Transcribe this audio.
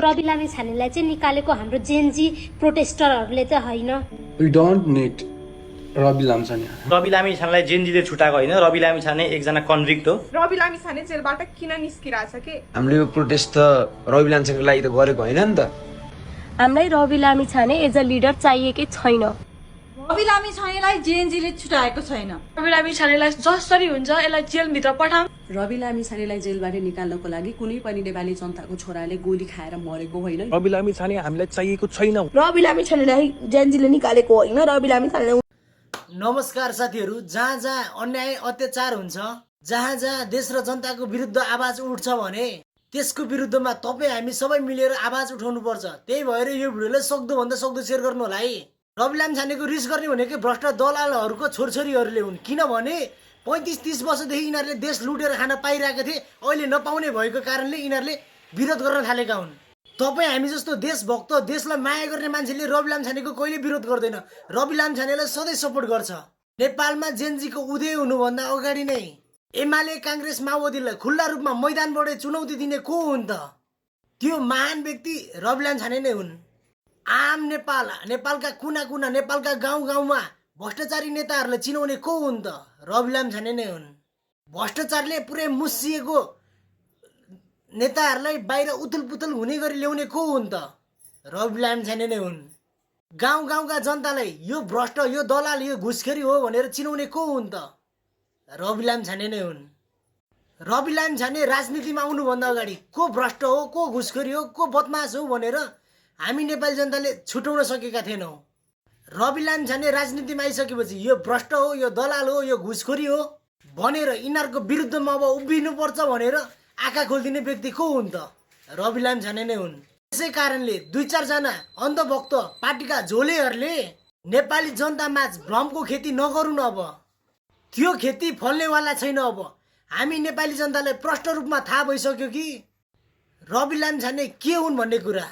रवि लामिछानेलाई चाहिँ निकालेको हाम्रो जेनजी प्रोटेस्टरहरूले चाहिँ होइन। We don't need Ravi Lamichhane. Ravi लामिछानेलाई जेनजीले छुटाएको होइन, रवि लामिछाने एकजना कन्भिक्ट हो। रवि लामिछाने जेलबाट किन निस्किरहेछ कि हामीले यो प्रोटेस्ट त रवि लामिछानेको लागि त गरेको होइन नि त। हामीलाई Ravi Lamichhane as a leader चाहिएकै छैन। रवि लामिछानेलाई जेएनजीले छुटाएको छैन। रवि लामिछानेलाई जसरी हुन्छ यसलाई जेलभित्र पठाऊ। रवि लामिछानेलाई जेलबाट निकाल्नको लागि कुनै पनि नेपाली जनताको छोराले गोली खाएर मरेको होइन। रवि लामिछाने हामीलाई चाहिएको छैन। रवि लामिछानेलाई जेएनजीले निकालेको होइन। रवि लामिछाने। नमस्कार साथीहरू, जहाँ जहाँ अन्याय अत्याचार हुन्छ, जहाँ जहाँ देश र जनताको विरुद्ध आवाज उठ्छ भने त्यसको विरुद्धमा तपाईँ हामी सबै मिलेर आवाज उठाउनु पर्छ। त्यही भएर यो भिडियोलाई सक्दो भन्दा सक्दो शेयर गर्नु होला है। रवि लामिछानेको रिस गर्ने भनेकै भ्रष्ट दलालहरूको छोरछोरीहरूले हुन्, किनभने 35-30 वर्षदेखि यिनीहरूले देश लुटेर खान पाइरहेका थिए। अहिले नपाउने भएको कारणले यिनीहरूले विरोध गर्न थालेका हुन्। तपाईँ हामी जस्तो देशभक्त देशलाई माया गर्ने मान्छेले रवि लामिछानेको कहिले विरोध गर्दैन, रवि लामिछानेलाई सधैँ सपोर्ट गर्छ। नेपालमा जेनजीको उदय हुनुभन्दा अगाडि नै एमाले काङ्ग्रेस माओवादीलाई खुल्ला रूपमा मैदानबाट चुनौती दिने को हुन् त? त्यो महान व्यक्ति रवि लामिछाने नै हुन्। आम नेपालका कुना कुना नेपालका गाउँ गाउँमा भ्रष्टाचारी नेताहरूलाई चिनाउने को हुन् त? रवि लामिछाने नै हुन्। भ्रष्टाचारले पुरै मुसिएको नेताहरूलाई बाहिर उथुल पुथुल हुने गरी ल्याउने को हुन् त? रवि लामिछाने नै हुन्। गाउँ गाउँका जनतालाई यो भ्रष्ट, यो दलाल, यो घुसखोरी हो भनेर चिनाउने को हुन् त? रवि लामिछाने नै हुन्। रवि लामिछाने राजनीतिमा आउनुभन्दा अगाडि को भ्रष्ट हो, को घुसखोरी हो, को बदमास हो भनेर हामी नेपाली जनताले छुटाउन सकेका थिएनौँ। रवि लामिछाने राजनीतिमा आइसकेपछि यो भ्रष्ट हो, यो दलाल हो, यो घुसखोरी हो भनेर यिनीहरूको विरुद्धमा अब उभिनुपर्छ भनेर आँखा खोलिदिने व्यक्ति को हुन् त? रवि लामिछाने नै हुन्। त्यसै कारणले 2-4 जना अन्धभक्त पार्टीका झोलेहरूले नेपाली जनतामाझ भ्रमको खेती नगरून्। अब त्यो खेती फल्नेवाला छैन। अब हामी नेपाली जनतालाई प्रष्ट रूपमा थाहा भइसक्यो कि रवि लामिछाने के हुन् भन्ने कुरा।